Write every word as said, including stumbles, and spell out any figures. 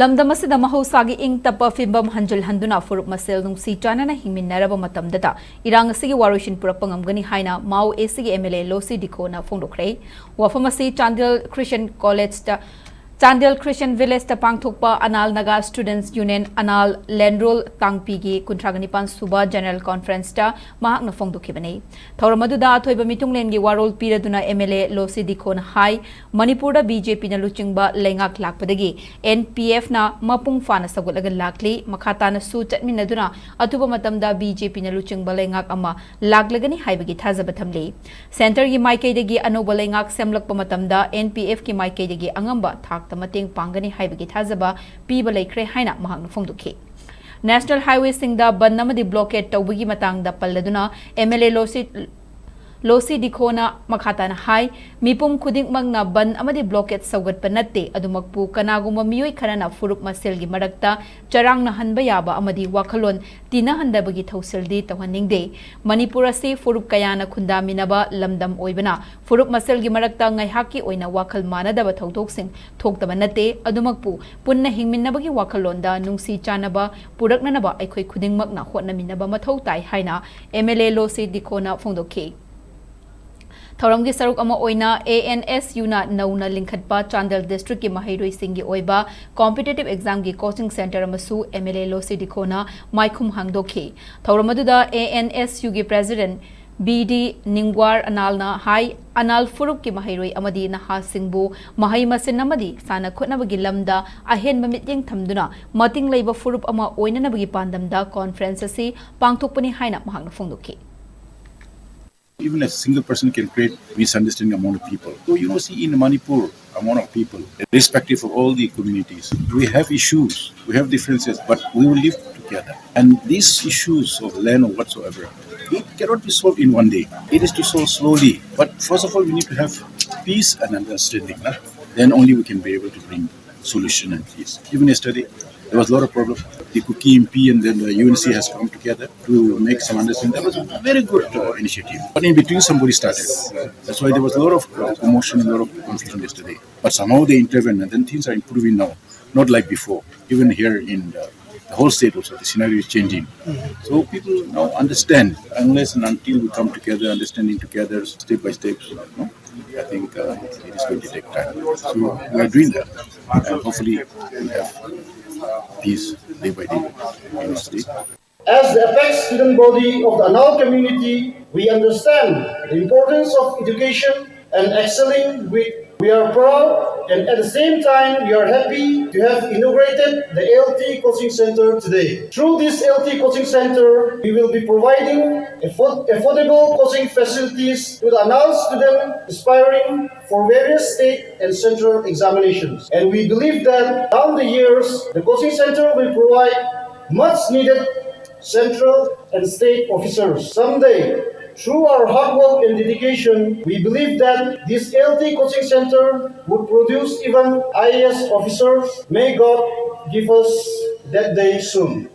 ꯂꯝꯗꯝ ꯑꯁꯤꯗ ꯃꯍꯧꯁꯥꯒꯤ ꯏꯪ ꯇꯞꯄ ꯐꯤꯕꯝ ꯍꯟꯖꯤꯜꯍꯟꯗꯨꯅ ꯐꯨꯔꯨꯞ ꯃꯁꯦꯜ ꯅꯨꯡꯁꯤ ꯆꯥꯟꯅꯅ ꯍꯤꯡꯃꯤꯟꯅꯔꯕ ꯃꯇꯝꯗꯗ ꯏꯔꯥꯡ ꯑꯁꯤꯒꯤ ꯋꯥꯔꯣꯏꯁꯤꯟ ꯄꯨꯔꯛꯄ ꯉꯝꯒꯅꯤ ꯍꯥꯏꯅ ꯃꯥꯎ ꯑꯦꯁꯤꯒꯤ ꯑꯦꯝ ꯑꯦꯜ ꯑꯦ ꯂꯣꯁꯤ ꯗꯤꯈꯣꯅ ꯐꯣꯡꯗꯣꯛꯈ꯭ꯔꯦ꯫ ꯋꯥꯐꯝ ꯑꯁꯤ ꯆꯥꯟꯗꯦꯜ ꯈ꯭ꯔꯤꯁꯇꯤꯌꯟ ꯀꯣꯂꯦꯖꯇ ꯆꯥꯟꯗꯦꯜ ꯈ꯭ꯔꯤꯁꯇꯤꯌꯟ ꯚꯤꯂꯦꯖꯇ ꯄꯥꯡꯊꯣꯛꯄ ꯑꯅꯥꯜ ꯅꯥꯒꯥ ꯁ꯭ꯇꯨꯗꯦꯟꯠꯁ ꯌꯨꯅꯤꯌꯟ, ꯑꯅꯥꯜ, ꯂꯦꯟꯔꯣꯜ ꯇꯥꯡꯄꯤꯒꯤ ꯀꯨꯟꯊ꯭ꯔꯥꯒ ꯅꯤꯄꯥꯟ ꯁꯨꯕ ꯖꯦꯅꯔꯦꯜ ꯀꯣꯟꯐꯔꯦꯟꯁꯇ ꯃꯍꯥꯛꯅ ꯐꯣꯡꯗꯣꯛꯈꯤꯕꯅꯤ꯫ ꯊꯧꯔꯝ ꯑꯗꯨꯗ ꯑꯊꯣꯏꯕ ꯃꯤꯊꯨꯡꯂꯦꯟꯒꯤ ꯋꯥꯔꯣꯜ ꯄꯤꯔꯗꯨꯅ ꯑꯦꯝ ꯑꯦꯜ ꯑꯦ ꯂꯣꯁꯤ ꯗꯤꯈꯣꯅ ꯍꯥꯏ, ꯃꯅꯤꯄꯨꯔꯗ ꯕꯤ ꯖꯦ ꯄꯤꯅ ꯂꯨꯆꯤꯡꯕ ꯂꯩꯉꯥꯛ ꯂꯥꯛꯄꯗꯒꯤ ꯑꯦꯟ ꯄꯤ ꯑꯦꯐꯅ ꯃꯄꯨꯡ ꯐꯥꯅ ꯁꯧꯒꯠꯂꯒ ꯂꯥꯛꯂꯤ꯫ ꯃꯈꯥ ꯇꯥꯅꯁꯨ ꯆꯠꯃꯤꯟꯅꯗꯨꯅ ꯑꯊꯨꯕ ꯃꯇꯝꯗ ꯕꯤ ꯖꯦ ꯄꯤꯅ ꯂꯨꯆꯤꯡꯕ ꯂꯩꯉꯥꯛ ꯑꯃ ꯂꯥꯛꯂꯒꯅꯤ ꯍꯥꯏꯕꯒꯤ ꯊꯥꯖꯕ ꯊꯝꯂꯤ꯫ ꯁꯦꯟꯇꯔꯒꯤ ꯃꯥꯏꯀꯩꯗꯒꯤ ꯑꯅꯧꯕ ꯂꯩꯉꯥꯛ ꯁꯦꯝꯂꯛꯄ ꯃꯇꯝꯗ ꯑꯦꯟ ꯄꯤ ꯑꯦꯐꯀꯤ ꯃꯥꯏꯀꯩꯗꯒꯤ ꯑꯉꯝꯕ ꯊꯥꯛꯇ ꯃꯇꯦꯡ ꯄꯥꯡꯒꯅꯤ ꯍꯥꯏꯕꯒꯤ ꯊꯥꯖꯕ ꯄꯤꯕ ꯂꯩꯈ꯭ꯔꯦ ꯍꯥꯏꯅ ꯃꯍꯥꯛꯅ ꯐꯣꯡꯗꯣꯛꯈꯤ꯫ ꯅꯦꯁꯅꯦꯜ ꯍꯥꯏꯋꯦꯁꯤꯡꯗ ꯕꯟ ꯑꯃꯗꯤ ꯕ꯭ꯂꯣꯀꯦꯠ ꯇꯧꯕꯒꯤ ꯃꯇꯥꯡꯗ ꯄꯜꯂꯗꯨꯅ ꯑꯦꯝ ꯑꯦꯜ ꯑꯦ ꯂꯣꯁꯤ ꯂꯣꯁꯤ ꯗꯤꯈꯣꯅ ꯃꯈꯥ ꯇꯥꯅ ꯍꯥꯏ, ꯃꯤꯄꯨꯝ ꯈꯨꯗꯤꯡꯃꯛꯅ ꯕꯟ ꯑꯃꯗꯤ ꯕ꯭ꯂꯣꯀꯦꯠ ꯁꯧꯒꯠꯄ ꯅꯠꯇꯦ, ꯑꯗꯨꯃꯛꯄꯨ ꯀꯅꯥꯒꯨꯝꯕ ꯃꯤꯑꯣꯏ ꯈꯔꯅ ꯐꯨꯔꯨꯞ ꯃꯁꯦꯜꯒꯤ ꯃꯔꯛꯇ ꯆꯔꯥꯡꯅꯍꯟꯕ ꯌꯥꯕ ꯑꯃꯗꯤ ꯋꯥꯈꯜꯂꯣꯟ ꯇꯤꯟꯅꯍꯟꯗꯕꯒꯤ ꯊꯧꯁꯤꯜꯗꯤ ꯇꯧꯍꯟꯅꯤꯡꯗꯦ꯫ ꯃꯅꯤꯄꯨꯔ ꯑꯁꯤ ꯐꯨꯔꯨꯞ ꯀꯌꯥꯅ ꯈꯨꯟꯗꯥꯃꯤꯟꯅꯕ ꯂꯝꯗꯝ ꯑꯣꯏꯕꯅ ꯐꯨꯔꯨꯞ ꯃꯁꯦꯜꯒꯤ ꯃꯔꯛꯇ ꯉꯥꯏꯍꯥꯛꯀꯤ ꯑꯣꯏꯅ ꯋꯥꯈꯜ ꯃꯥꯟꯅꯗꯕ ꯊꯧꯗꯣꯛꯁꯤꯡ ꯊꯣꯛꯇꯕ ꯅꯠꯇꯦ꯫ ꯑꯗꯨꯃꯛꯄꯨ ꯄꯨꯟꯅ ꯍꯤꯡꯃꯤꯟꯅꯕꯒꯤ ꯋꯥꯈꯜꯂꯣꯟꯗ ꯅꯨꯡꯁꯤ ꯆꯥꯟꯅꯕ ꯄꯨꯔꯛꯅꯅꯕ ꯑꯩꯈꯣꯏ ꯈꯨꯗꯤꯡꯃꯛꯅ ꯍꯣꯠꯅꯃꯤꯟꯅꯕ ꯃꯊꯧ ꯇꯥꯏ ꯍꯥꯏꯅ ꯑꯦꯝ ꯑꯦꯜ ꯑꯦ ꯂꯣꯁꯤ ꯗꯤꯈꯣꯅ ꯐꯣꯡꯗꯣꯛꯈꯤ꯫ ꯊꯧꯔꯝꯒꯤ ꯁꯔꯨꯛ ꯑꯃ ꯑꯣꯏꯅ ꯑꯦ ꯑꯦꯟ ꯑꯦꯁ ꯌꯨꯅ ꯅꯧꯅ ꯂꯤꯡꯈꯠꯄ ꯆꯥꯟꯗꯦꯜ ꯗꯤꯁꯇ꯭ꯔꯤꯛꯀꯤ ꯃꯍꯩꯔꯣꯏꯁꯤꯡꯒꯤ ꯑꯣꯏꯕ ꯀꯣꯝꯄꯤꯇꯤꯇꯤꯚ ꯑꯦꯛꯖꯥꯝꯒꯤ ꯀꯣꯆꯤꯡ ꯁꯦꯟꯇꯔ ꯑꯃꯁꯨ ꯑꯦꯝ ꯑꯦꯜ ꯑꯦ ꯂꯣꯁꯤ ꯗꯤꯈꯣꯅ ꯃꯥꯏꯈꯨꯝ ꯍꯥꯡꯗꯣꯛꯈꯤ꯫ ꯊꯧꯔꯝ ꯑꯗꯨꯗ ꯑꯦ ꯑꯦꯟ ꯑꯦꯁ ꯌꯨꯒꯤ ꯄ꯭ꯔꯦꯁꯤꯗꯦꯟꯠ ꯕꯤ ꯗꯤ ꯅꯤꯡꯒ꯭ꯋꯥꯔ ꯑꯅꯥꯜꯅ ꯍꯥꯏ, ꯑꯅꯥꯜ ꯐꯨꯔꯨꯞꯀꯤ ꯃꯍꯩꯔꯣꯏ ꯑꯃꯗꯤ ꯅꯍꯥꯁꯤꯡꯕꯨ ꯃꯍꯩ ꯃꯁꯤꯡ ꯑꯃꯗꯤ ꯁꯥꯟꯅ ꯈꯣꯠꯅꯕꯒꯤ ꯂꯝꯗ ꯑꯍꯦꯟꯕ ꯃꯤꯠꯌꯦꯡ ꯊꯝꯗꯨꯅ ꯃꯇꯤꯡ ꯂꯩꯕ ꯐꯨꯔꯨꯞ ꯑꯃ ꯑꯣꯏꯅꯅꯕꯒꯤ ꯄꯥꯟꯗꯝꯗ ꯀꯣꯟꯐꯔꯦꯟꯁ ꯑꯁꯤ ꯄꯥꯡꯊꯣꯛꯄꯅꯤ ꯍꯥꯏꯅ ꯃꯍꯥꯛꯅ ꯐꯣꯡꯗꯣꯛꯈꯤ꯫ Even a single person can create misunderstanding among the people. So you know, see, in Manipur, amount of people, irrespective of all the communities, we have issues, we have differences, but we will live together. And these issues of land or whatsoever, it cannot be solved in one day. It is to solve slowly. But first of all, we need to have peace and understanding. Nah? Then only we can be able to bring solution and peace. Even yesterday, there was a lot of problem. The Kuki M P and then the U N C has come together to make some understanding. That was a very good uh, initiative. But in between, somebody started. That's why there was a lot of uh, commotion, a lot of confusion yesterday. But somehow they intervened, and then things are improving now. Not like before. Even here in the, the whole state also, the scenario is changing. So people now understand, unless and until we come together, understanding together, step by step, you know, I think uh, it is going to take time. So we are doing that, and hopefully we have peace day by day in the state. As the apex student body of the Anal community, we understand the importance of education and excelling with. We are proud, and at the same time, we are happy to have inaugurated the L T Coaching Center today. Through this L T Coaching Center, we will be providing afford- affordable coaching facilities to the Anal student aspiring for various state and central examinations. And we believe that down the years, the coaching center will provide much needed central and state officers. Someday, through our hard work and dedication, we believe that this L T coaching center would produce even I A S officers. May God give us that day soon.